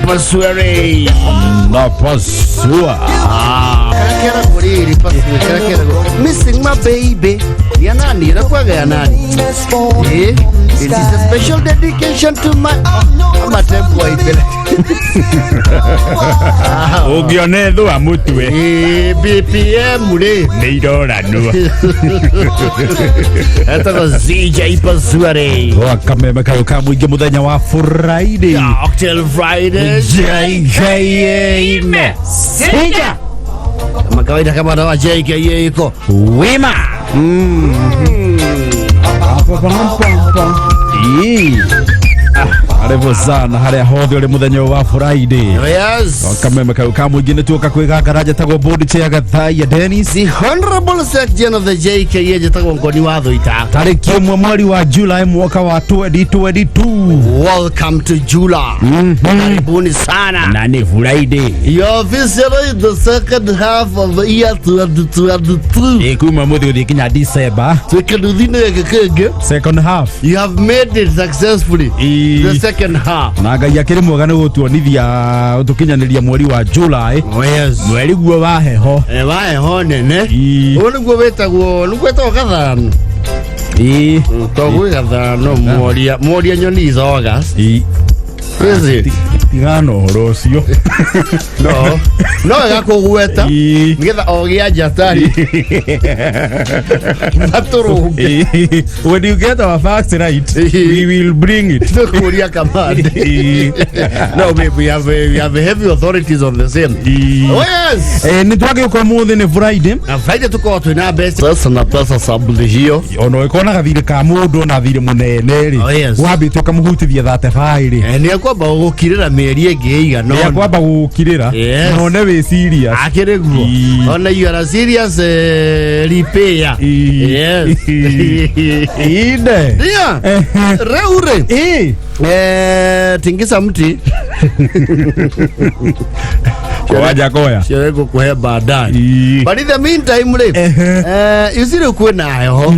Paswere. Na pasua. Karakera kuriri Paswere, karakera. Missing my baby. Ya nani? Inakuwaga ya nani? Eh, it is a special dedication to my amatembo waipele. Ũngĩona ĩthũa mũtwe Eh, BPM rĩ. nĩ iroranwo. Etagwo ZJ Paswere. Gwa kameme kayũ ka mũingĩ mũthenya wa Friday. Cocktail Friday. JKA Messenger. Kama kawaida kama dawa JKA iko Wima. Ii. Karibu sana harĩa hothe ũrĩ mũthenya ũyũ wa Friday. Yes. Kameme kayũ ka mũingĩ nĩ tuoka kwĩ gakara njĩtagwo board chair Gathaiya Dennis. The Honorable Section of the JKA njĩtagwo Ngoni wa Thuita. Tarĩki 1 mweri wa July mwaka wa 2022. Welcome to July. Karibuni sana. Na nĩ Friday. You officially the second half of the year 2022. Ĩ kuma mũthĩ ũthiĩ nginya December. Twĩke nduthi-inĩ gĩkĩ kĩngĩ. Second half. You have made it successfully. Ĩ. The second half. Na Ngai akĩrĩ mwega nĩ gũtuonithia gũtũkinyanĩria mweri wa July. Oh yes. Mweri guo wa heho. Eh, wa heho nene. Ĩ. Ũyũ nĩguo wĩtagwo nĩguo wĩtagwo gathano. Ĩ. To gwĩ gathano mworia mworia nyoni is August. Ĩ. Is it? Tigana ũhoro ũcio. No. No wega kũgweta. Ĩ. Nĩgetha o gĩa njata-rĩ matũrũnge. Ĩ. When you get our facts right, we will bring it. Tũkũria kamande. Ĩ. No, we have heavy authorities on the same. Ĩ. Oh yes. Eh, nĩ twagĩũka ũmũthĩ nĩ Friday. Na Friday tukorwo twĩna mbeca. Sasa na pesa sabuli hiyo. Ona ũgĩkorwo gathirĩ ka mũndũ ona thirĩ mũnene rĩ Oh, yes. wambĩte ũkamũhutithia 35 rĩ Eh, nĩ ekwamba gũgũkirĩra mĩeri ĩngĩ ĩigana ũna. nĩakwamba gũgũkirĩra Yes. na one wĩ serious. Akĩrĩ guo. Ĩ. Ona you are a serious repayer. Ĩ. Yes. Inde. Yeah. Ehe. Rĩu rĩ. Ĩ. Eh, tingisa mti. Kwaja koya. Cio ngũkũhe baadaye. Ĩ. But in the meantime rĩ, Ehe. eh, you see rĩu kwĩna heho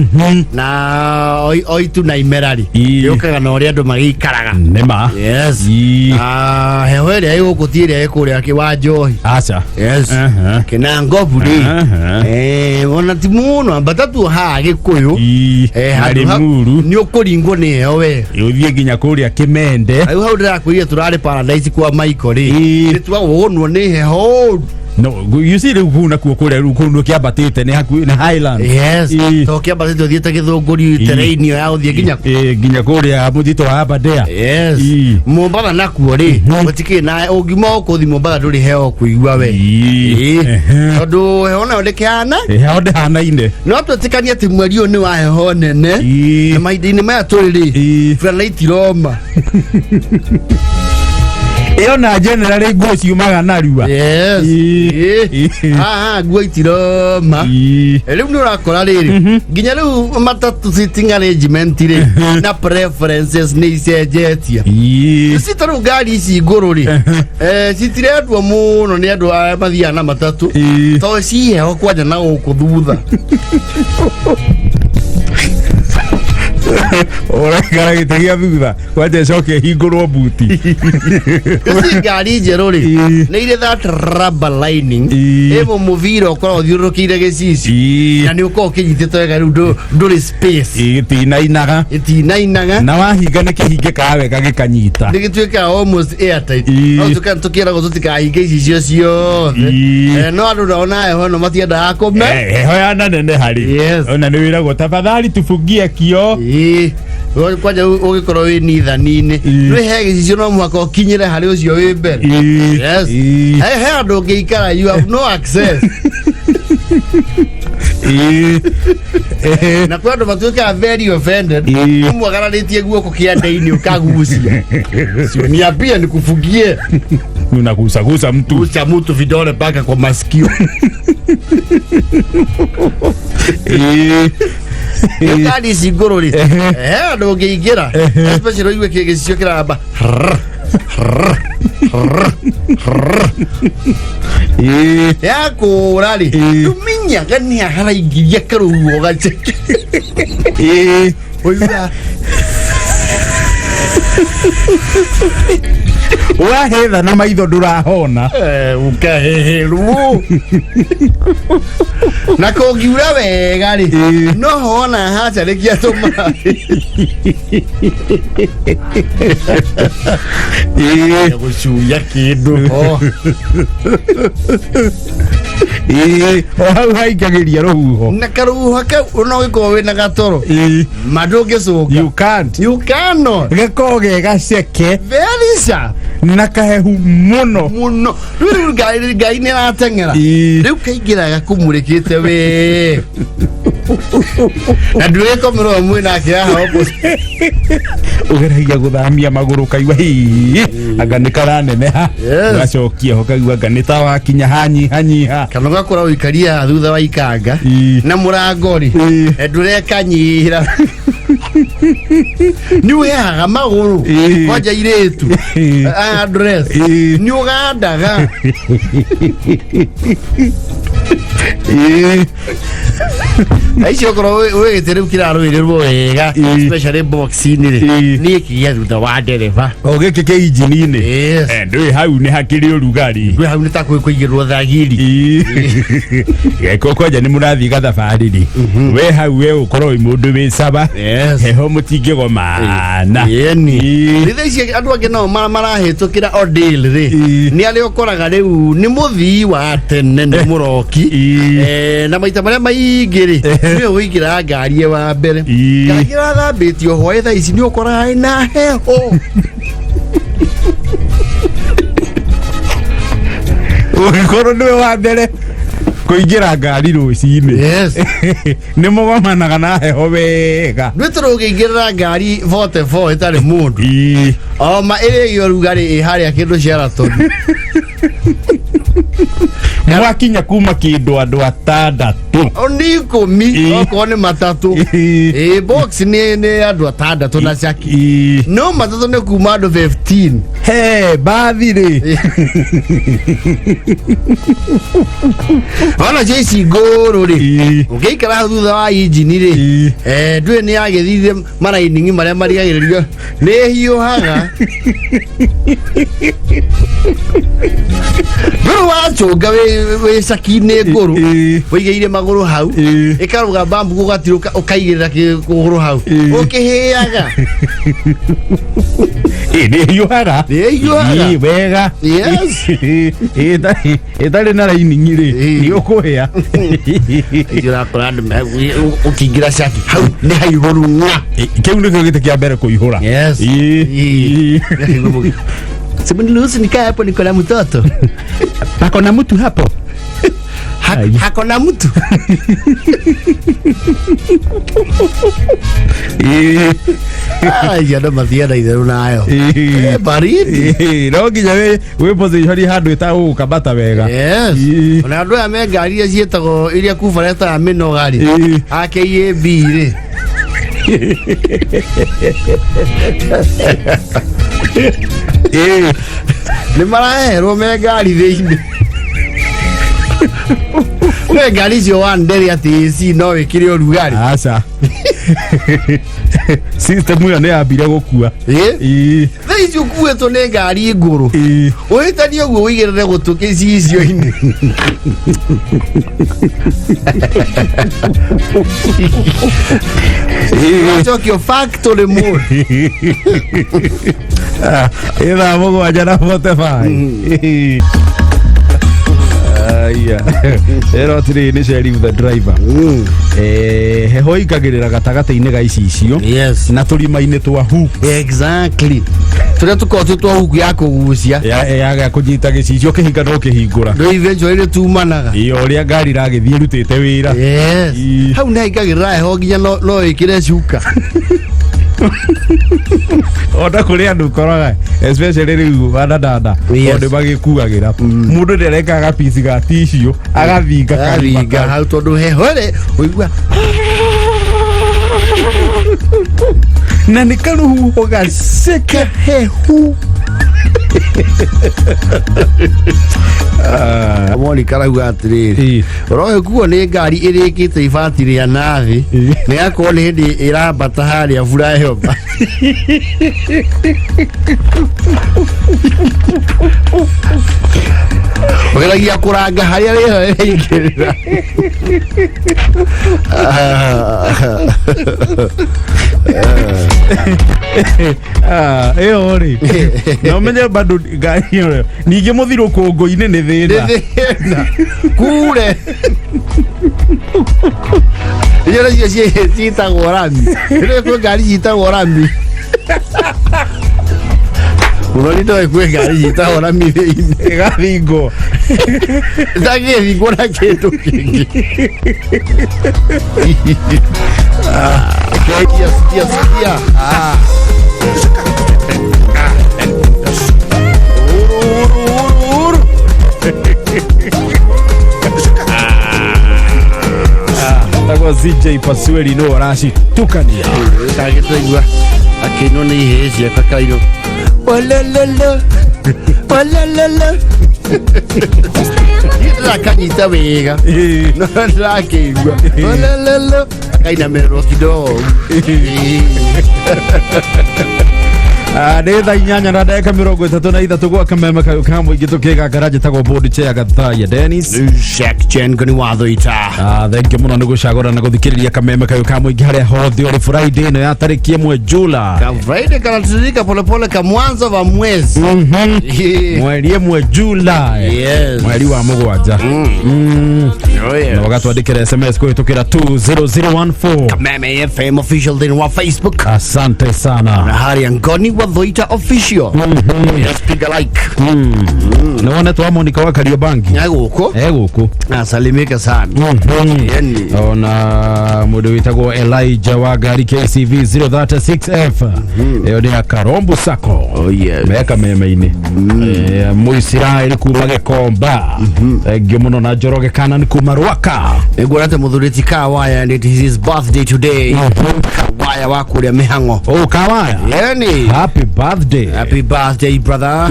na oitu na imera rĩ Ĩ. yũkaga na ũrĩa andũ magĩikaraga. Nĩma. Yes. Ĩ. Ah, heho ĩrĩa ĩ gũkũ ti ĩrĩa ĩ kũrĩa kĩwa njohi. Aca. Yes. Ehe. Kĩna ngobu rĩ. Ehe. Eh, ona ti mũno ambata tu haha Gĩkũyũ. Ĩ. Eh, Na handũ ha- Limuru. nĩ ũkũringwo nĩ heho we. Ũthiĩ nginya kũrĩa Kĩmende. Rĩu hau ndĩrakwĩrire tũrarĩ paradise kwa Michael rĩ. Ĩ. Nĩ twagũgũnwo nĩ heho. No, you see rĩu kũu nakuo kũrĩa rĩu kũu kĩambatĩte nĩ hakuhĩ na Highland. Yes. Ĩ. To kĩambatĩte ũthiĩte Gĩthũngũri terrain ĩyo ya gũthiĩ nginya Ĩ, nginya kũrĩa mũtitũ wa Aberdare. Yes. Ĩ. Mombatha nakuo rĩ gũtikĩrĩ na ũngiuma gũkũ ũthiĩ Mombatha ndũrĩ heho ũkũigua we. Ĩ. Ĩ. Ehe. Tondũ heho nayo ndĩkĩhana Heho ndĩhanaine. no twĩtĩkanie atĩ mweri ũyũ nĩ wa heho nene Ĩ. na mahinda-inĩ maya tũrĩ rĩ Ĩ. burana itiroma. Ĩyo na generally nguo ciumaga narua. Yes. Ĩ. Ĩ. Ĩ. Haha nguo itiroma. Ĩ. Rĩu nĩ ũrakora rĩrĩ nginya rĩu matatu seating arrangement rĩ na preferences nĩ icenjetie. Ĩ. Ici ta rĩu ngari ici ngũrũ rĩ eh, citirendwo mũno nĩ andũ arĩa mathiaga na matatũ Ĩ. tondũ ci heho kwanja na gũkũ thutha. Ũraikara gĩtĩ gĩa thutha kwanja ĩcoke ĩhingũrwo buti. Ici ngari njerũ rĩ Ĩ. nĩ irĩ that rubber lining Ĩ. ĩ mũmũbira ũkoragwo ũthiũrũrũkĩire gĩcicio Ĩ. na nĩ ũkoragwo ũkĩnyitĩte wega rĩu ndũrĩ space. Gĩtinainaga. Ĩtinainaga. Na wahinga nĩ kĩhingĩkaga wega gĩkanyita. Nĩ gĩtuĩkaga almost airtight. Ĩ. No tuka tũkĩragwo tũtikahinge icicio ciothe. Ĩ. Eh, no andũ nao na heho ĩno matiendaga kũme. Eh, heho yananeneha rĩ Yes. ona nĩ wĩragwo tafadhali tufungie kioo. Ĩ. Kwanja ũgĩkorwo wĩ nithani-inĩ Ĩ. rĩ he gĩcicio no mũhaka ũkinyĩre harĩ ũcio wĩ mbere. Ĩ. Yes. Ĩ. He handũ ũngĩikara you have no access. Ĩ. Ehe. Na kwĩ andũ matuĩkaga very offended. Ĩ. Ũmwagararĩtie guoko kĩande-inĩ ũkagucia. Sio niambie nikufungie. Unagusagusa mtu. Gusa mtu vidole mpaka kwa masikio. Ĩ. Ngari ici ngũrũ rĩ he handũ ũngĩingĩra especially ũigue gĩcicio kĩramba Ĩ. yakũra rĩ Ĩ. ndũmenyaga nĩ haraingĩria karũhuho gaceke. Ĩ. Ũiguaga Wahetha na maitho ndũrahona. Ũkaheherwo na kũngiura wega rĩ, no hona hacarĩkia tũmaĩ gũcuia kĩndũ ho. Ĩĩ, o hau haingagĩria rũhuho. Na karũhuho kau no gĩkorwo wĩna gatoro ma ndũngĩcũnga. You can't. You cannot. Gakoragwo ge gaceke Very sharp. Na kahehu mũno. Mũno. Rĩu ngai ngai nĩ ĩrateng'era. Rĩu kaingĩra gakumũrĩkĩte we na ndũgĩkomerwo mwĩ nake haha opposite. Ũgeragia gũthamia magũrũ kaigua hii anga nĩ karaneneha. Yes. Ũgacokia ho kaigua anga nĩ ta wakinya hanyihanyiha. Kana ũgakora ũikaria haha thutha wa ikanga na mũrango rĩ, ndũrekanyihĩra nĩ ũhehaga magũrũ. Kwanja irĩtu aya dress nĩ ũgandaga. Aici okorwo wĩ gĩtĩ rĩu kĩrarũĩrĩrwo wega, especially box-inĩ rĩ, nĩ gĩkĩ gĩa thutha wa ndereba. O gĩkĩ kĩ injini-inĩ. Yes. Ndũĩ hau nĩ hakĩrĩ ũrugarĩ. Ndwĩ hau nĩ ta kũigĩrwo thagiri. Geko kwanja nĩ mũrathiĩ gathabarĩ rĩ, we hau we ũkorwo wĩ mũndũ wĩ caba. Heho mũtingĩgomana. Yeni. Nĩ thaa ici andũ angĩ nao marahĩtũkĩra ordeal rĩ, nĩ arĩa ũkoraga rĩu nĩ mũthii wa tene, nĩ mũroki. Na maita marĩa maingĩ rĩ, nĩwe ũingĩraga ngari ĩ wa mbere. Ngari ĩrathambĩtio hwaĩ thaa ici nĩ ũkoraga ĩna heho. Ũngĩkorwo nĩwe wa mbere kũingĩra ngari rũcinĩ, nĩ mũgomanaga na heho wega. Ndwĩtũrũ ũngĩingĩrĩra ngari 44 ĩtarĩ mũndũ, o ma ĩrĩgĩa ũrugarĩ ĩ harĩa kĩndũ Sheraton. Mwakinya kuma kĩndũ andũ atandatũ. O nĩ 10. Okorwo nĩ matatũ. Ĩ box nĩ andũ atandatũ na caki. No matatũ nĩ kuma andũ 15. He bathi rĩ. Ona cio ici ngũrũ rĩ, ũngĩikara hau thutha wa injini rĩ, ndũĩ nĩ yagĩthire marainingi marĩa marigagĩrĩrio nĩ hiũhaga. Ndũrĩ wacũnga wĩ caki-inĩ ngũrũ, wĩigĩire magũrũ hau, ĩkarũga bambu gũgatirũka ũkaigĩrĩra kũgũrũ hau, ũkĩhĩaga. Ĩ, nĩ hiũhaga. Nĩ ĩhiũhaga. Ĩ, wega. Ĩtarĩ na rainingi rĩ, nĩ ũkũhĩa. Icio ũrakora andũ ũkĩingĩra caki hau nĩ haihũru ng'a. Ĩ, kĩu nĩkĩo gĩtĩ kĩa mbere kũihũra. Simniruhusu nikae hapo, niko na mtoto. Pako na mtu hapo. Ai. Hako na mtu. Ai, andũ mathiaga itherũ nayo. Baridi. No nginya wĩ position handũ ĩtagũgũkambata wega. Ona andũ aya me ngari iria ciĩtagwo iria kuba retaga mĩnoga rĩ, a KAB rĩ, nĩ maraheherwo me ngari thĩinĩ, we ngari icio wa ndere atĩ AC no ĩkĩre ũrugarĩ. Aca, system ĩyo nĩ yambire gũkua. Thaa ici ũkuĩtwo nĩ ngari ngũrũ, ũhĩtanie ũguo ũigĩrĩre gũtũ gĩcicio-inĩ. Ũgacokio factory mode. Ĩ thaa 7:45. Aya, ĩro atirĩ nĩ Sheriff the driver. Heho ingagĩrĩra gatagatĩ-inĩ ga icicio na tũrima-inĩ twa hook. Exactly, tũrĩa tũkoragwo twĩ twa huku ya kũgucia. Ya kũnyita gĩcicio kĩhinga no kĩhingũra. Ndũ eventually nĩ tumanaga. Ĩ, o ũrĩa ngari iragĩthiĩ ĩrutĩte wĩra. Hau nĩ haingagĩrĩra heho nginya no ĩkĩre cuka. Ona kũrĩ andũ ũkoraga, especially rĩu anadada, tondũ magĩkuagĩra mũndũ nĩarekaga gapici ga tissue agathinga karima Aringa kau. Hau tondũ heho rĩ ũigua. Na nĩ karuhuho gaceke hehu. Monica arauga atiriri, ũrogĩkuo nĩ ngari ĩrĩkĩte ibati rĩa nathĩ, nĩ gakorwo nĩ hĩndĩ ĩrambata harĩa flyover. Ũgeragia kũranga harĩa rĩera rĩraingĩrĩra. Ah, ĩyo rĩ, na ũmenye bado ngari ĩyo ningĩ mũthi rũkũngũ-inĩ nĩ thĩna. Nĩ thĩna kure icio nacio ciĩtagwo rami. Rĩu kwĩ ngari ciĩtagwo rami mũno, nĩ ndoĩ kwĩ ngari ciĩtagwo rami thĩinĩ. Ĩgathingwo. Itangĩthingwo na kĩndũ kĩngĩ. Sikia, sikia, sikia. Uru, uru, uru, uru. Tagwo CJ Pasueli no aracitukania. Kagĩtwaigua akĩinwo nĩ ihĩĩ ciakwa kairũ olololo olololo, ndĩrakanyita wega no ndĩrakĩigua olololo akainamĩrĩrwo kidogo. Ah, nĩ 8:33 gwa kameme kayũ ka mũingĩ tũkĩgangara. Njĩtagwo board chair Gathaiya Dennis. Jack Chen ngoni watho ita. Ah, thank you mũno nĩ gũcagũra na gũthikĩrĩria kameme kayũ ka mũingĩ harĩa hothe ũrĩ Friday ĩno ya tarĩki 1 July. Ka Friday kanatiririka polepole ka mwanzo wa mwezi. Mweri 1 July. Yes. Mweri wa 7. Oh, yes. Na wagatwandĩkĩra SMS kũhĩtũkĩra 20014. Meme FM official thĩinĩ wa Facebook Asante sana. na harĩa ngoni wathoita official. Yes, piga like. Nĩ wonetwo wa Monica wa Kariobangi. Egũkũ. E gũkũ. Asalimika sana. Yani. Ona mũndũ wĩtagwo Elijah wa ngari KCV 036F, ĩyo nĩ ya Karombo Sacco. Oh, yes. Meka meme-inĩ. Mũisiraeli kuma Gĩkomba, thengiũ mũno, na Njoroge kana nĩ kuma Rwaka. Nĩguona atĩ mũthuri ti Kawaya and it is his birthday today. Kawaya wa kũrĩa mĩhang'o. Oh, Kawaya. Yani. Happy birthday. Happy birthday, brother.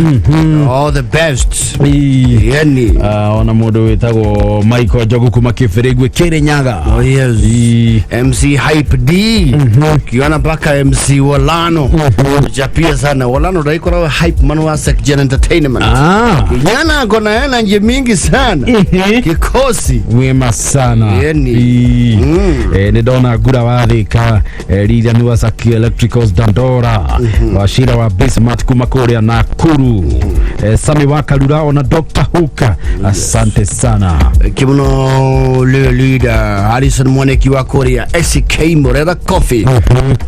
All the best. Ii. Yani. Ah, ona mũndũ wĩtagwo Michael Njogu kuma Kĩbĩrĩgwe Kĩrĩnyaga. Oh yes. Ii. MC Hype D. Kiona mpaka MC Wolano. Chapia sana. Wolano ndaikora hype man wa Secgen Entertainment. Ah. Kijana ako na energy mingi sana. Kikosi. Wema sana. Yeni. Ii. Nĩ ndona ngura wa Thika, Lilian wa Saki Electricals Dandora, Wachira wa Bismarck kuma kũrĩa Nakuru, Sami wa Karura, ona Dr. Hooker, asante sana. Kimuno le leader Harrison Mwaneki wa Korea SK Morera Coffee.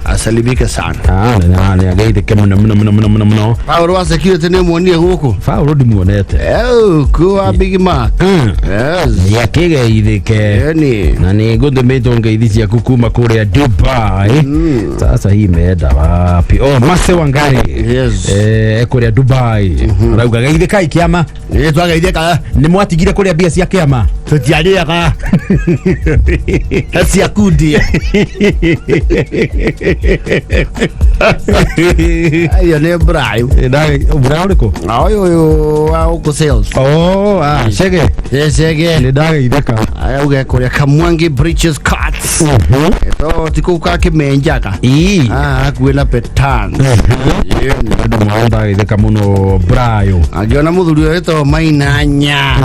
Asalimika sana. Ah, nĩ ageithĩke mũno mũno mũno mũno mũno mũno. Paul wa security nĩ muonire gũkũ. Paul ndimuonete. Eh, kwa Big Mac. Yes. Nĩakĩgeithĩke. Yani. Na nĩ ngũtũmĩtwo ngeithi ciaku kuma kũrĩa Dubai. Sasa hii imeenda wapi? Oh, Mase Wangari. Yes. Kũrĩa Dubai arauga geithĩkai kĩama. Nĩ twageithĩka. Nĩ mwatigire kũrĩa mbia cia kĩama. Tũtiarĩaga. Cia kundi. Ayo nĩ Brian. Bra ũrĩkũ? Ũyũ ũyũ wa gũkũ sales. Oh, ah, Chege. Chege. Nĩ ndageithĩka. Auga kũrĩa Kamwangi Bridges Cuts. To ti kũu ka Kĩmenjaga. Ii. Ah, hakuhĩ na Petan. Andũ mao ndageithĩka mũno Brayo. Angĩona mũthuri ũyũ wĩtagwo Mainanya.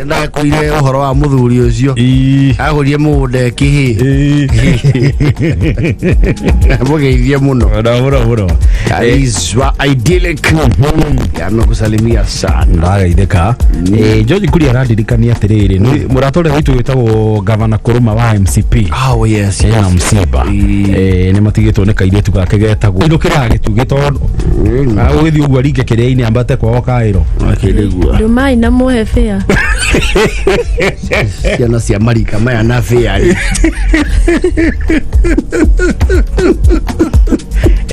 Ndakwire ũhoro wa mũthuri ũcio. Ii. Agũrire mũgũnda Kĩhĩ. Ii. Mũgeithie mũno. Mũno mũno mũno. Alizwa Idyllic. Amekusalimia sana. Ndageithĩka. George Kuria arandirikania atĩrĩrĩ, mũrata ũrĩa witũ wĩtagwo Gavana Kũrũma wa MCP Oh yes. ena msiba. Nĩ matigĩtwo nĩ kairĩtu gake getagwo inũkĩra gĩtugĩ tondũ agũgĩthiĩ ũguo aringe kĩrĩa-inĩ ambate kwao Kaĩro. Akĩrĩgua. Ndumai na muhe bĩa. Ciana cia marika maya na bĩa.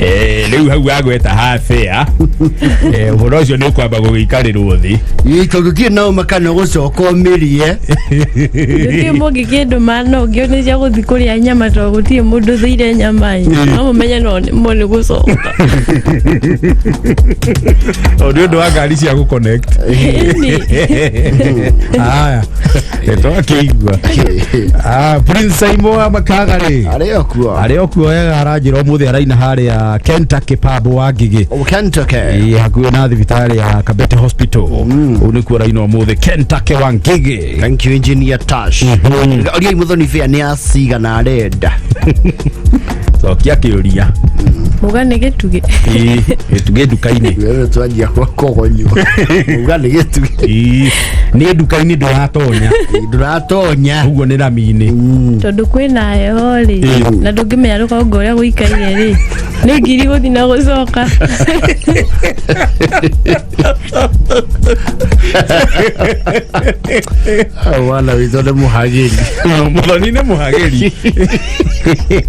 Rĩu hau wagweta habĩa, ũhoro ũcio nĩ ũkwamba gũgĩikarĩrwo thĩ. Ĩ, tondũ ndirĩ na ũma kana ũgũcoka ũmĩrie. Gũtirĩ mũngĩkĩndũma no ngĩone cia gũthiĩ kũrĩa nyama tondũ gũtirĩ mũndũ ũthũire nyama ĩ. No mũmenye no mo nĩ gũcoka. O nĩ ũndũ wa ngari cia gũconnect. Ĩni. Aya, twakĩigua. Ah, Prince Saimo wa Makaga rĩ, arĩ o kuo. Arĩ o kuoyaga, aranjĩra ũmũthĩ araina harĩa Kentucky pub wa Ngigĩ. Oh, Kentucky. Ĩ, hakuhĩ na thibitarĩ ya Kabete Hospital, ũu nĩkuo araina ũmũthĩ Kentucky wa Ngigĩ. Thank you, Engineer Tash. Ũria Muthoni Fair nĩ acigana arenda. Cokia kĩũria. Muga nĩ gĩtugĩ. Ĩ, gĩtugĩ nduka-inĩ. Wewe twanjia kũgonywo. Uga nĩ gĩtugĩ. Ĩ, nĩ nduka-inĩ, ndũratonya. Ndũratonya. Ũguo nĩ rami-inĩ. Tondũ kwĩna heho rĩ, na ndũngĩmenya rũgongo ũrĩa gũikaire rĩ, nĩ ngiri gũthiĩ na gũcoka. Mwana witũ nĩ mũhagĩri. Mũthoni nĩ mũhagĩri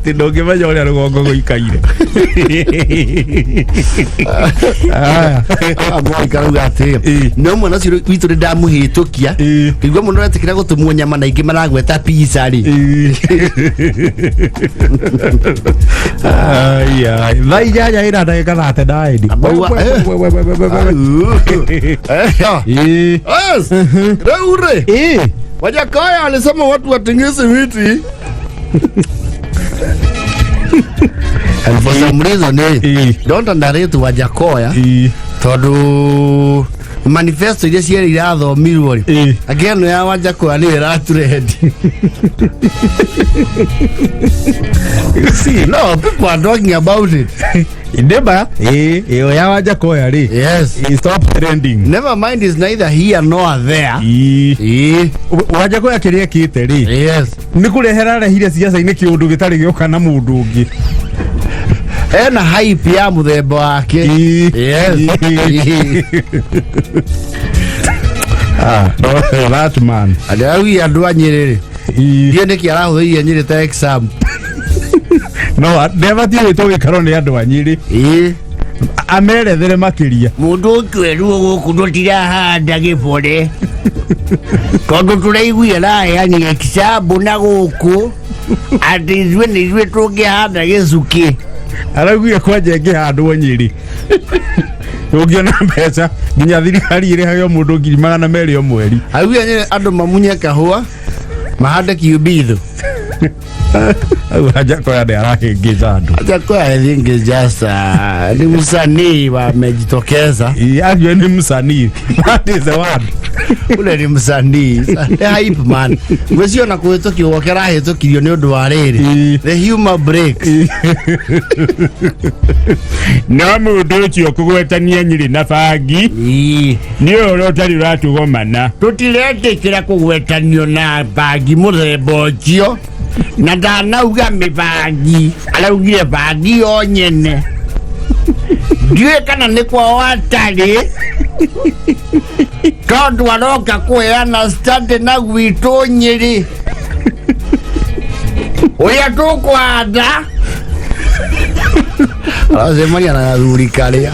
tĩ ndũngĩmenya ũrĩa rũgongo gũikaire. Aya. Mwarika atĩ Ĩ. no mwana ũcio witũ nĩ ndamũhĩtũkia. Ĩ. Kĩigua mũno aretĩkĩra gũtũmwo nyama na ingĩ maragweta pizza rĩ. Ai, ai. Thaa 8 ĩna ndagĩka 39. Yes. Rĩu rĩ, Wajakoya alisema watu watingisi miti. And for some reason, don't underrate Wajakoya, tondũ manifesto iria cierĩ irathomirwo rĩ, angĩ ĩno ya Wajakoya nĩyo ĩraturendi. No people are talking about it. Ndĩma ĩyo ya Wajakoya rĩ, stop trending. Never mind, is neither here nor there. Ĩ. Wajakoya kĩrĩa ekĩte rĩ, nĩ kũrehera arehire ciaca-inĩ kĩũndũ gĩtarĩ gĩoka na mũndũ ũngĩ. Ena hype ya mũthemba wake. Yes. Ah, no, that man. Andĩraugire andũ a Nyĩrĩ rĩ, ndiĩ nĩkĩ arahũthĩrire Nyĩrĩ ta exam. No ndebatiĩ gwĩtwo gĩkaro nĩ andũ a Nyĩrĩ. Amerethere makĩria. Mũndũ ũkwerwo gũkũ tũtirahanda gĩbore tondũ tũraiguire raheanire example na gũkũ atĩ ithuĩ nĩ ithuĩ tũngĩhanda gĩcukĩ. Araugire kwanja ĩngĩhandwo Nyĩrĩ ũngĩona mbeca nginya thirikari ĩrĩhage o mũndũ 200,000 o mweri. Augire Nyĩrĩ andũ mamunye kahũa mahande kiumbitho. Au Wajakoya nĩ arahĩngĩca andũ. Wajakoya, I think, is just ni msanii wamejitokeza. Acio nĩ msanii, that is the word. Ule ni msanii, nĩ hype man. Gwĩcio na kũhĩtũkio gwake arahĩtũkirio nĩ ũndũ wa rĩrĩ, the humor breaks. No mũndũ ũcio kũgwetania Nyĩrĩ na bangi nĩ ũhoro ũtarĩ ũratũgomana. Tũtiretĩkĩra kũgwetanio na bangi mũthemba ũcio, na ndanauga mĩbangi, araugire bangi yo nyene. Ndiũĩ kana nĩ kwao atarĩ, tondũ aroka kũheana study na gwitũ Nyĩrĩ ũrĩa tũkũhanda, aracemania na athuri karĩa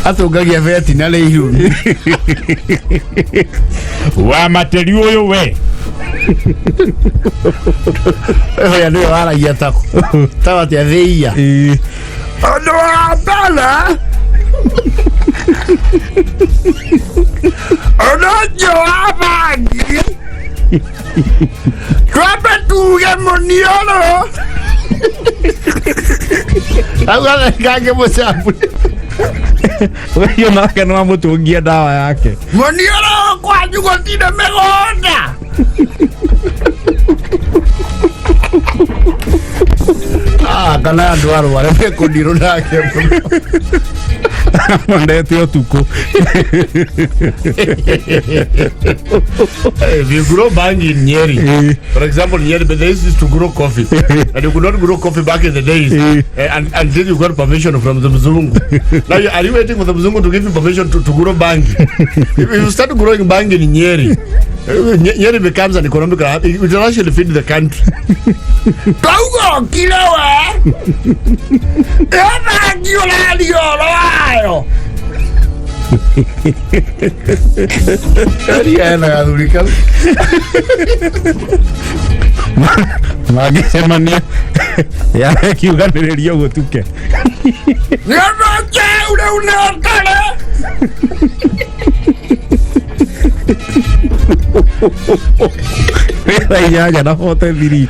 atũngagia beti na rĩirũ. Wa materi ũyũ we. Ũrĩa nĩwe waragia tako tawatia thĩia ũndũ wa mbere, ũndũ ũcio wa bangi, twambe tuge mũnioro auga kangĩ mũcamburi. Ũcio nake no amũtũngie ndawa yake. Mũnioro kwanyu gũtirĩ mĩgũnda. Ah, kana andũ arware mekũndirũ nake mũno. Mondete ũtukũ. If you grow bangi in Nyeri, for example, Nyeri, but they used to grow coffee, and you could not grow coffee back in the days until you got permission from the Mzungu. Now, are you waiting for the Mzungu to give you permission to grow bangi? If you start growing bangi in Nyeri, Nyeri becomes an economic hub. It will actually feed the country. Twaugokire we ĩthangi ũraria ũro wayo Ria ena gathuri kau. Mangĩcemania yakiuganĩrĩria ũguo tuke. Nĩ ũndũ njeu rĩu nĩ ũtarĩ. Thaa 8:43.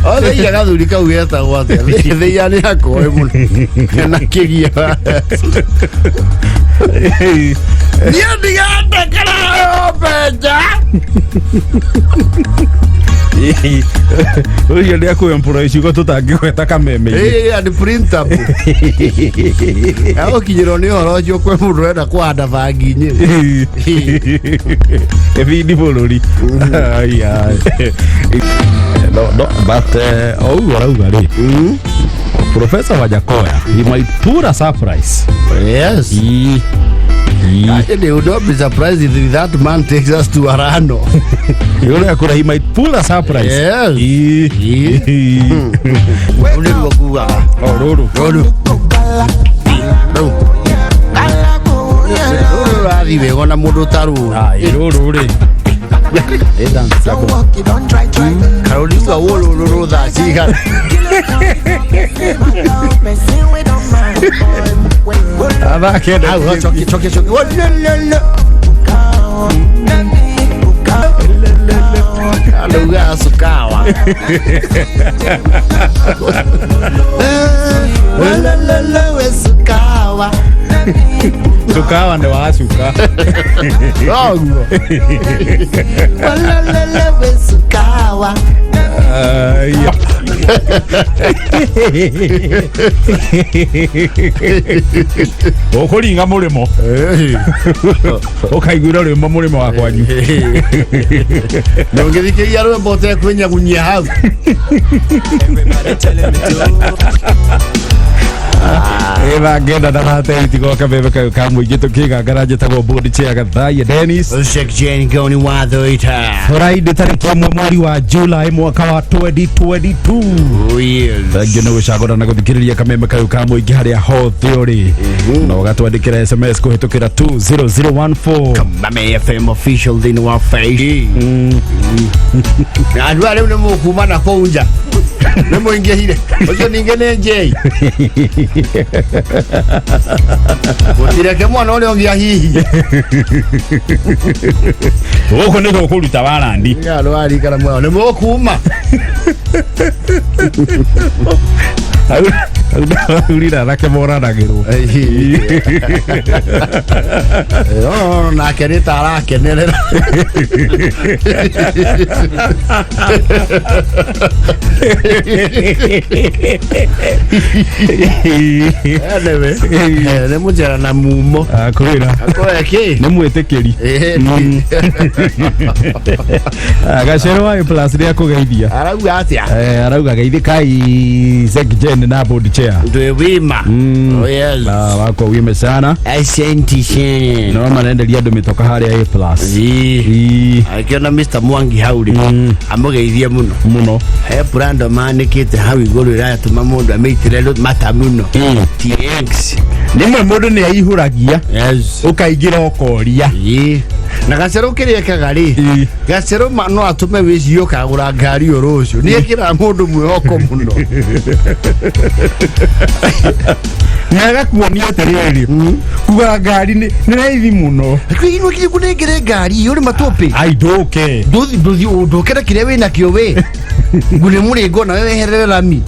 Othe gathuri kau getagwo atĩa? Theia nĩ akoe mũno na kĩgia. Niĩ ndigatekera mbeca. Ũcio nĩ akwĩmpũra ciugo tũtangĩgweta kameme-inĩ. Ĩĩ, and printable. Agũkinyĩrwo nĩ ũhoro ũcio kwĩ mũndũ ũrenda kũhanda bangi nyĩrĩ. Ĩbindi bũrũri. Ai, ai. No, no, but o ũguo ũrauga rĩ, Professor Wajakoya, he might pull a surprise. Yes. Ii. Ii. Actually, would not be surprised if that man takes us to Arano. Yule akura he might pull a surprise. Yes. Ii. Ii. Rũrũ nĩruo ngugaga. O rũrũ. Rũrũ. Rũu. Rũrũ rũrathiĩ wega ona mũndũ ta rũrũ. Ai, rũrũ rĩ. Ĩ dance yako. Karũringa wũrũ rũrũ thaa cigana. Thaa 9. Hau, cokia, cokia, cokia. Wolololo. Andauga cukawa. Wolololo we cukawa. Cukawa nĩ wacuka. Noguo. Wolololo we cukawa. Ai. Ũkũringa mũrĩmo ũkaiguĩra rwĩmbo mũrĩmo wa kwanyu. Na ũngĩthikĩrĩria rwĩmbo ũtekwĩnyagunyia hau. Ĩthaa 9 na 30 goka bebe kayo ka mũingĩ tũkĩgangara njĩtagwo board chair Gathaiya Dennis. Sheikh Jane Goni Wathoita. Friday tarĩki 1 mweri wa July mwaka wa 2022. Oh yes. Thengiũ nĩ gũcagũra na gũthikĩrĩria kameme kayo ka mũingĩ harĩa hothe ũrĩ na ũgatwandĩkĩra SMS kũhĩtũkĩra 20014. Mame FM official thĩinĩ wa Facebook. Na andũ aya rĩu nĩ mũkuma na kũu nja. Nĩ mũingĩhire. Ũcio ningĩ nĩ njei. Gũtireke mwana ũrĩa ũngĩ ahihie. Gũkũ nĩ gũkũruta warandi. Nĩ andũ arikara muoyo. Nĩ mũkuma. Aurira anake moranagĩrwo. No, nake nĩ ta arakenerera. Anyway, nĩ mũnjera na mumo. Akwĩra Akoya kĩ? nĩ mwĩtĩkĩri. Gacero wa A plus nĩ akũgeithia. Arauga atĩa? Arauga geithĩkai Zek Jen na board chair. Ndwĩ wima. Oh yes. Wakwa wime sana. Asante sana. No marenderia andũ mĩtoka harĩa A plus. Ii. Ii. Akĩona Mr. Mwangi hau rĩ amũgeithie mũno. Mũno. He brando manĩkĩte hau igũrũ ĩratũma mũndũ amĩitĩre mata mũno. TX. Rĩmwe mũndũ nĩ aihũragia Yes. ũkaingĩra ũkoria. Ii. Na gacerũ kĩrĩa ekaga rĩ Ii. gacerũ no atũme wĩcirie ũkagũra ngari o rũciũ. Nĩ ekĩraga mũndũ mwĩhoko mũno. Na agakuonia atĩrĩrĩ kugũra ngari nĩ raithi mũno. Kwĩinwo kinya kũnengere ngari ũrĩ matũpĩ. Ai ndũke. Ndũthi ndũthi ndũkĩra kĩrĩa wĩnakĩo we. Ngũnĩ mũrĩngo nawe weherere rami.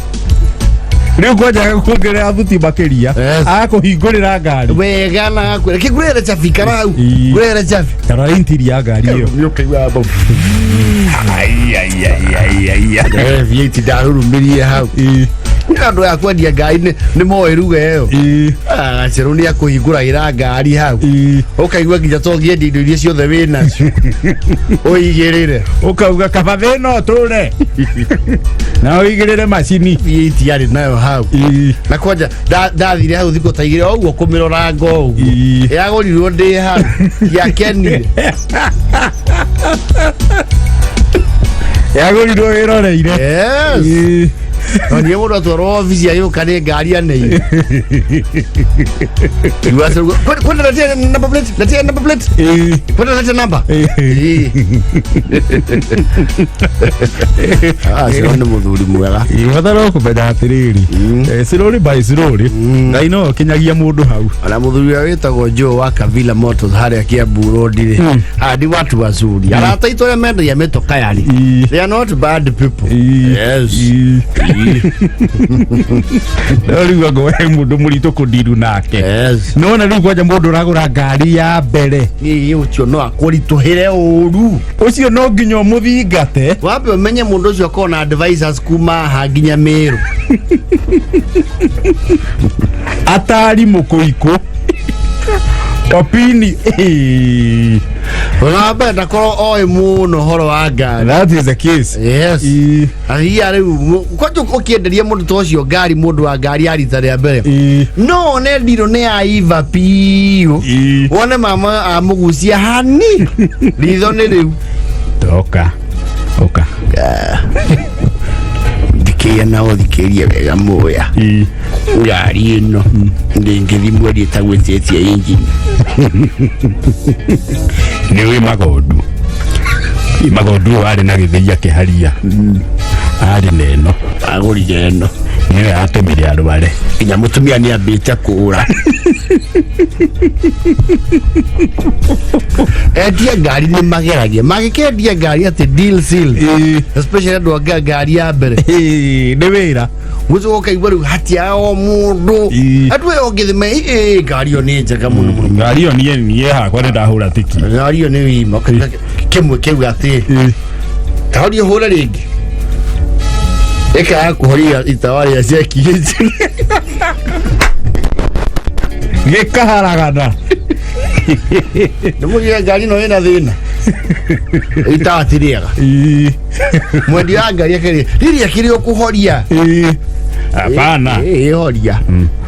Rĩu kwanja kuongerera thuti makĩria Yes. akũhingũrĩra ngari. Wega na gakwĩra kĩngũrere chabi kana hau. Ii. Ngũrere chabi. Tarora interior ya ngari ĩyo. Nĩũkaigua mbau. V8 ndarurumirie hau. Ii. Andũ ya kwendia ngari nĩ moĩ ruga ĩyo. Gacerũ nĩ akũhingũragĩra ngari hau. Ũkaigua nginya to ũngĩendia indo iria ciothe wĩ nacio ũigĩrĩre. Ũkauga kaba thĩna ũtũre na ũigĩrĩre macini. V8 yarĩ nayo hau. Na kwanja ndathire hau thikũ ta igĩrĩ o ũguo kũmĩroranga o ũguo. Yagũrirwo ndĩ hau yakenire. Yagũrirwo wĩroreire. Yes. No niĩ mũndũ atwarwo obici agĩũka nĩ ngari aneire. Kwenda letea number plate, letea number plate. Kwenda letea number. Ah, cio nĩ mũthuri mwega. Batara kũmenya atĩrĩrĩ, slowly by slowly Ngai no kinyagia mũndũ hau. Ona mũthuri ũrĩa wĩtagwo Joe wa Kavila Motors harĩa Kiambu Road rĩ, ah, ni watu wazuri. Arata aitũ arĩa mendagia mĩtoka yani. They are not bad people. Yes. No rĩu anga we mũndũ mũritũ kũndiru nake. Yes. Nĩwona rĩu kwanja mũndũ ũragũra ngari ya mbere. Ĩĩ, ũcio no akũritũhĩre ũru. Ũcio no nginya ũmũthingate. Wambe ũmenye mũndũ ũcio akorwo na advisors kuma haha nginya Meru. Atari mũkũikũ opini. Ona wambe ndakorwo oĩ mũno ũhoro wa ngari. That is the case. Yes. Athia rĩu kwanja ũkĩenderia mũndũ ta ũcio ngari, mũndũ wa ngari ya rita rĩa mbere, no one ndirũ nĩ yaiva piũ. Wone mama amũgucia hani ritho nĩ rĩu. Toka oka. Thikĩria na ũthikĩrie wega mũya. Ngari ĩno ndĩngĩthi mweri ĩtagwĩtĩtie injini. Nĩ wĩ magondu magondu ũyũ arĩ na gĩthĩi akĩharia arĩ na ĩno. Agũrire ĩno. Nĩyo yatũmire arware. Nginya mũtumia nĩ ambĩte kũra. Endia ngari nĩ mageragia magĩkĩendia ngari atĩ deal seal, especially andũ a ngari ya mbere. Nĩ wĩra. Gũcoka ũkaigua rĩu hatiaga o mũndũ. Andũ ĩyo ũngĩthima ĩ ngari ĩyo nĩ njega mũno mũno. Ngari ĩyo niĩ hakwa nĩ ndahũra tiki. Ngari ĩyo nĩ wima. Ũkaigua kĩmwe kĩu atĩ tahoria ũhũre rĩngĩ ĩkaga kũhoria itawa rĩa ceki. Gĩkaharagana. Nĩ mũgire ngari ĩno ĩna thĩna itawa ti rĩega. Mwendia wa ngari akĩrĩ rĩrĩ akĩrĩ ũkũhoria. Hapana. Ĩhoria.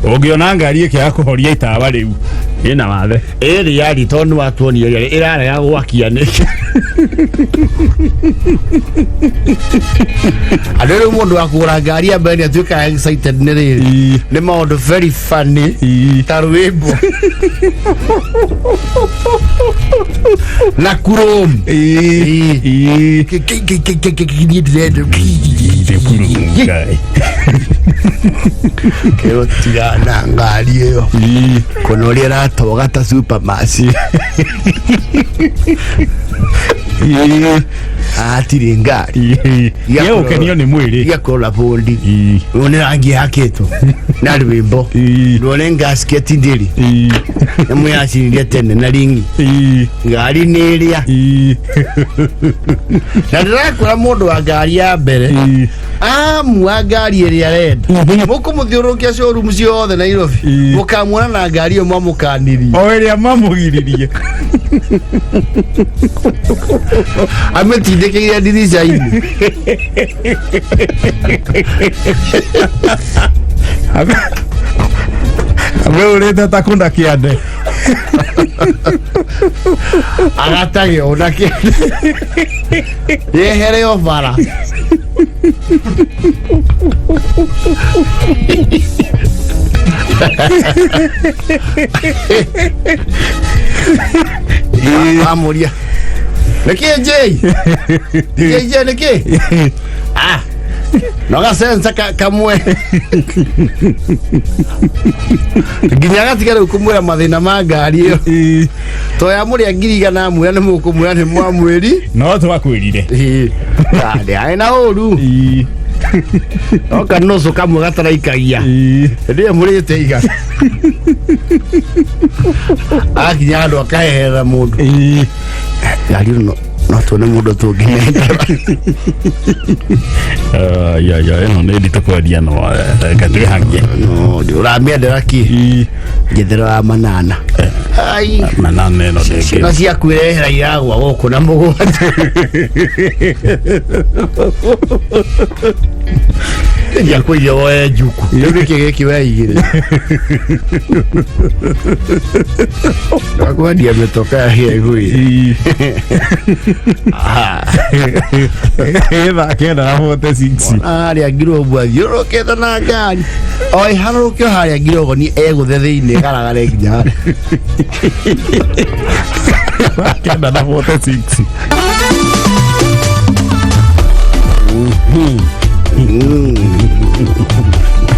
Ũngĩona ngari ĩkĩaga kũhoria itawa rĩu ĩna wathe. Ĩrĩ yari tondũ nĩ watuonia ĩrĩa ĩrarega gwakia nĩkĩ. Andũ rĩu mũndũ wa kũgũra ngari ya mbere nĩ atuĩkaga excited nĩ rĩrĩ nĩ maũndũ very funny ta rwĩmbo na kurom niĩ ndĩrenda kĩrwo tiga na ngari ĩyo kũna ũrĩa ĩratoga ta supermax hatirĩ ngari. Gũkenio nĩ mwĩrĩ. Igakorwo bundi rũo nĩ rangi yakĩtwo na rwĩmbo rũo nĩ gasket ndĩrĩ ĩmwe yacinirie tene na ringi ngari nĩ ĩrĩa na ndĩrakwĩra mũndũ wa ngari ya mbere amua ngari ĩrĩa arenda mũkũmũthiũrũrũkia showroom ciothe Nairobi mũkamuona na ngari ĩyo mwamũkanirie. O ĩrĩa mamũgiririe. Amĩtindĩkĩire ndirica-inĩ. Amĩhũrĩte ta kũna kĩande. Agatagĩ ona kĩande yehere o bara. Amũria nĩkĩ njĩ njĩ nĩkĩ ah no gasensa kamwe nginya gatiga rĩu kũmwĩra mathĩna ma ngari ĩyo to ya mũrĩa 100,000 amwĩra nĩ mũkũmwĩra nĩ mwamwĩri. No twakwĩrire. Ndĩ na ũru no kanũcũ kamwe gataraikagia hĩndĩ ĩyo mũrĩte igana akinya handũ akaheherera mũndũ ngari ĩno No tuone mũndũ tũngĩmendera. Ya ya ĩno nĩ nditũ kwendia no reke twĩhangie. No ũramĩendera kĩ njethero ya manana. Ai. Manana ĩno Ciana ndĩngĩ. ciaku irehera iragwa gũkũ na mũgwanja. Ndiakwĩire woe njuku. Rĩu nĩkĩ gĩkĩ weigĩrĩra? Ndakwendia mĩtoka ya gĩegũi. Thaa 9 na 46. Harĩa ngirobu athiũrũrũkĩte na ngari o ĩharũrũke o harĩa ngirogoni egũthe thĩinĩ garagare nginya harĩa. 9 na 46.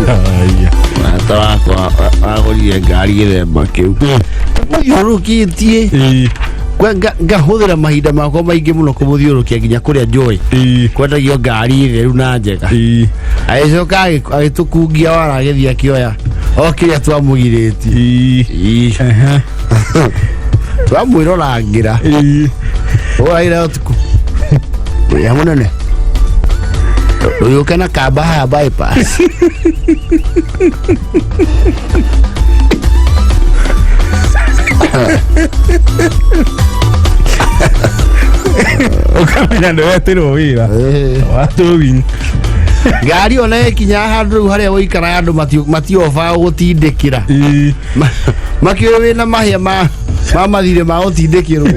Aya. Mũrata wakwa agũrire ngari gĩthemba kĩu mũthiũrũrũkĩtie. Ngahũthĩra mahinda makwa maingĩ mũno kũmũthiũrũrũkia nginya kũrĩa njũĩ kwendagio ngari theru na njega. Agĩcoka agĩtũkungia wara agĩthiĩ akĩoya o kĩrĩa twamũgirĩtie. Twamwĩrorangĩra ũraira ũtukũ wĩra mũnene ũyũke na kamba haya bypass. Ũkamenya nĩ wetĩrwo wĩra wa towing. Ngari ona ĩkinya handũ rĩu harĩa ũikaraga andũ matioba gũtindĩkĩra. Makĩũĩ wĩna mahĩa ma mathirĩ ma gũtindĩkĩrwo.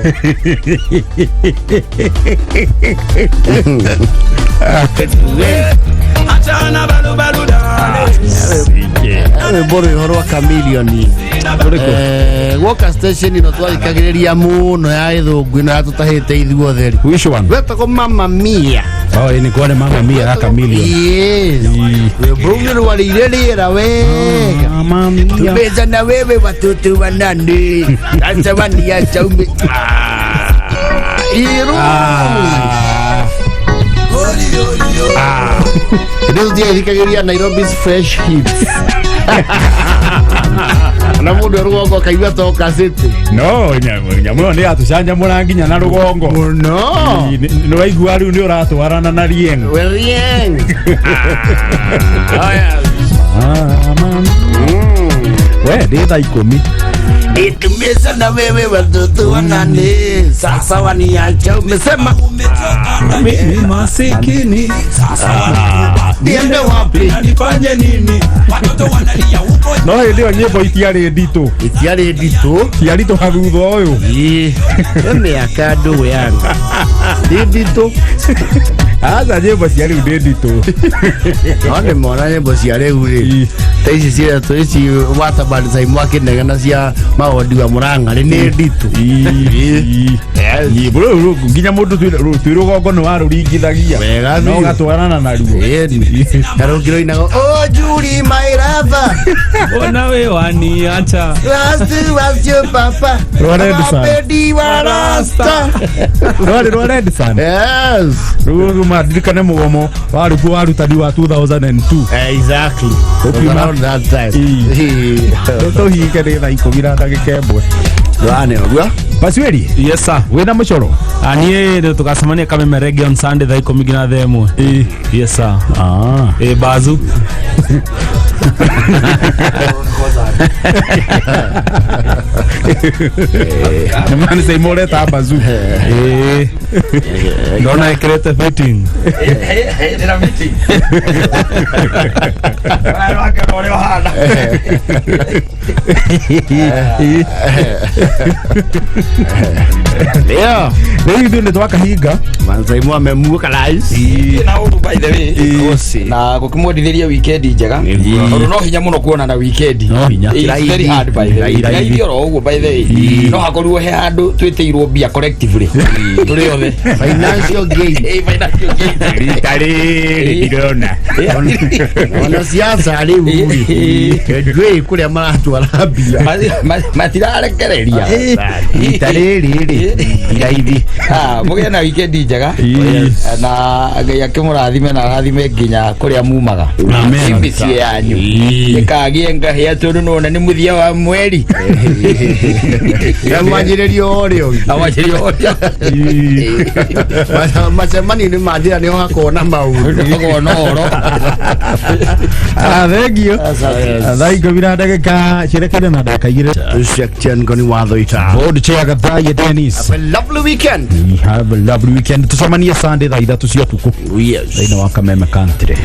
Rwĩmbo rwĩho rwa Chameleone. Gwoka station ĩno twathikagĩrĩria mũno ya gĩthũngũ ĩno yatũtahĩte ithuothe rĩ. Which one? Wetagwo Mama Mia. Oh, nĩ kware Mama Mia ya Chameleone. Yes. Rwĩmbo rũu nĩ rwarĩire rĩera wega. Mama Mia. Tumeza na wewe watoto wanane sasa waniacha ume iru. Rĩu tũtiathikagĩrĩria Nairobi's Fresh Hits na mũndũ e rũgongo akaigua toka city. No nyamũ ĩyo nĩ yatũcanjamũra nginya na rũgongo. Mũno. Nĩ waigua rĩu nĩ ũratwarana na rieng. Werieng. We ndĩ thaa 10. Tumeza na wewe watoto wanane sasa waniacha umesema Mimi masikini niende wapi? nifanye nini? Watoto wanalia huko. No hĩndĩ ĩyo nyĩmbo itiarĩ nditũ. Itiarĩ nditũ. Ciaritũha thutha ũyũ. Ĩ, nĩ mĩaka ndũgũ yangu nĩ nditũ. Aca nyĩmbo cia rĩu nĩ nditũ. No nĩ mona nyĩmbo cia rĩu rĩ ta ici ciretwo ici watabani cai mwakĩnegena cia mawondi wa mũrang'arĩ nĩ nditũ. Nyĩmbo rĩu nginya mũndũ twĩ rũgongo nĩ warũringithagia. Wega No biũ. ũgatwarana naruo. Ĩni karũngĩ rũinago oh Julie my lover. Ona we waniacha. Last was your papa. Rwa Red Sun. Mapedi wa rasta. Rwarĩ rwa Red Sun. Yes. Rĩu mandirikane mũgomo warĩ kuo warutani wa 2002. Exactly. Ũkiuma- Around that time. Tũhinge nĩ thaa 10 na ndagĩka 1. Rwane ũguo. Basueri. Yes sir. Wĩna mũcoro? Niĩ rĩ tũgacemania Kameme Reggae on Sunday thaa 10 nginya thaa 1. Yes sir. Ĩ bazu. Nĩ mani ũreta bazu. Ĩ. Ndona ĩkĩrĩte fitting. Ndĩna meeting. Ũrakena ũrĩa ũhana. Yeah. Rĩu ithuĩ nĩ twakahinga. Manzaimu amemuka rais. Na ũru by the way. Osi. Na gũkĩmwendithĩria weekend njega tondũ no hinya mũno kuonana weekend. No hinya. It's very hard by the way. Raithi. Raithi oro ũguo by the way no hakorirwo he handũ twĩtĩirwo mbia collectively tũrĩ othe. Financial gain. Eh, financial gain. Rita rĩrĩ ndirona. Ona siasa rĩu rĩ. Ndwĩ kũrĩa maratwara mbia. Matirarekereria. Rita rĩrĩ rĩ iraithi. Ah, mũgĩe na weekend njega na Ngai akĩmũrathime na arathime nginya kũrĩa mumaga. Amen. Mĩciĩ yanyu ĩkagĩe ngahĩa tondũ nĩ Nĩwona nĩ mũthia wa mweri. Mwanjĩrĩrio ũrĩa ũngĩ. Awanjĩrĩrio ũrĩa. Macemanio-inĩ ma njĩra nĩho hakoragwo na maũndũ. Hakoragwo na ũhoro. Ah, thengio. Thaa 10 na ndagĩka cirekeire na ndagĩka 2. Section Ngoni Wathoita. Board chair Gathaiya Dennis. Have a lovely weekend. We have a lovely weekend. Tucemanie Sunday thaa 3 cia ũtukũ Yes. thĩinĩ wa Kameme Country.